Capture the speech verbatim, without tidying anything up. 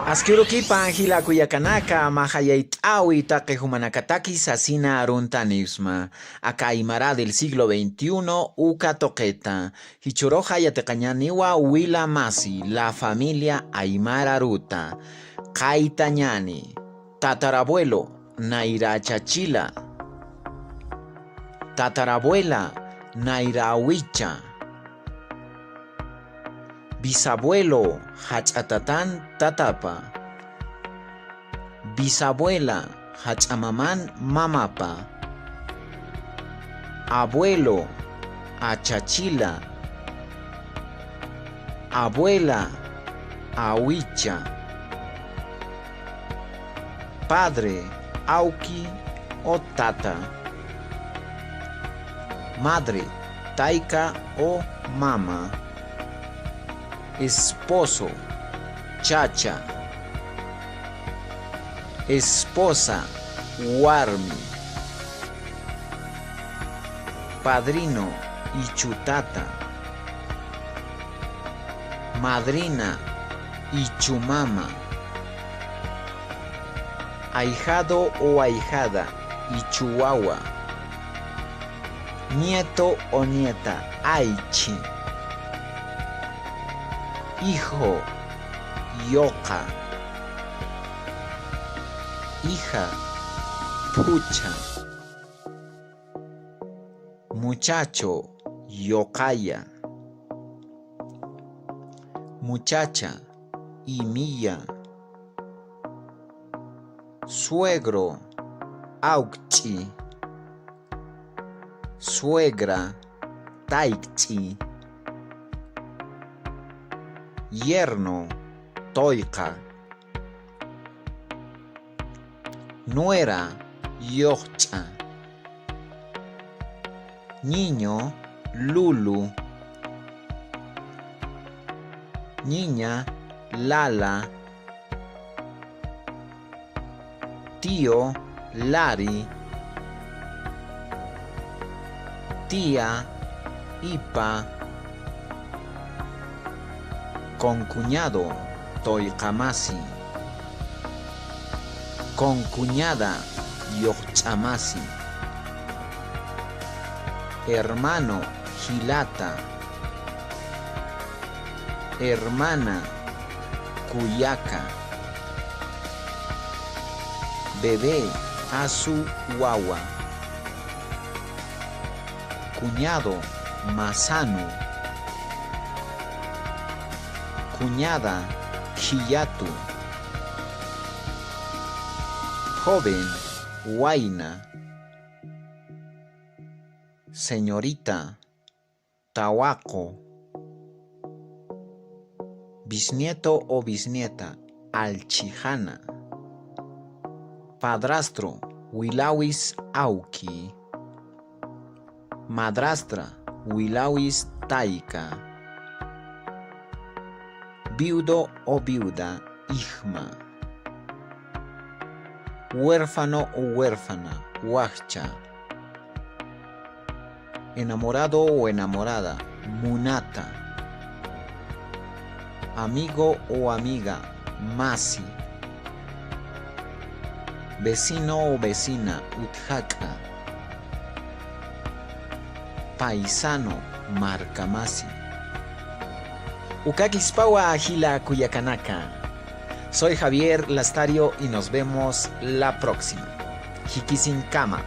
Aski urukipan jila kullakanaka, mä jayayt'äwi taqi jumanakataki sasina aruntanipxsma. Aka Aymara del siglo veintiuno uka tuqita. Jichhüruxa yatiqañäniwa wila masi, la familia aymara aruta. Qaytañäni. Tatarabuelo, nayra chachila. Tatarabuela, nayra awicha. Bisabuelo, jach'a tatan tatapa. Bisabuela, jach'a maman mamapa. Abuelo, achachila. Abuela, awicha. Padre, awki o tata. Madre, tayka o mama. Esposo, chacha. Esposa, warmi. Padrino, ichhü tata. Madrina, ichhü mama. Ahijado o ahijada, ichhü wawa. Nieto o nieta, aychi. Hijo, yuqa. Hija, phuchha. Muchacho, yuqaya. Muchacha, imiya. Suegro, awkch'i. Suegra, taykch'i. Yerno, tuyqa. Nuera, yuqch'a. Niño, lulu. Niña, lala. Tío, lari. Tía, ipa. Concuñado, tuyqamasi. Concuñada, yuqch'amasi. Hermano, jilata. Hermana, kuyaka. Bebé, asu wawa. Cuñado, masanu. Cuñada, khiyatu. Joven, wayna. Señorita, tawaqu. Bisnieto o bisnieta, allchhijana. Padrastro, wilawis awki. Madrastra, wilawis tayka. Viudo o viuda, ijma. Huérfano o huérfana, wakcha. Enamorado o enamorada, munata. Amigo o amiga, masi. Vecino o vecina, utjak'a. Paisano, markamasi. Ukakispawa jila kullakanaka. Soy Javier Lastario y nos vemos la próxima. Jikisiñkama.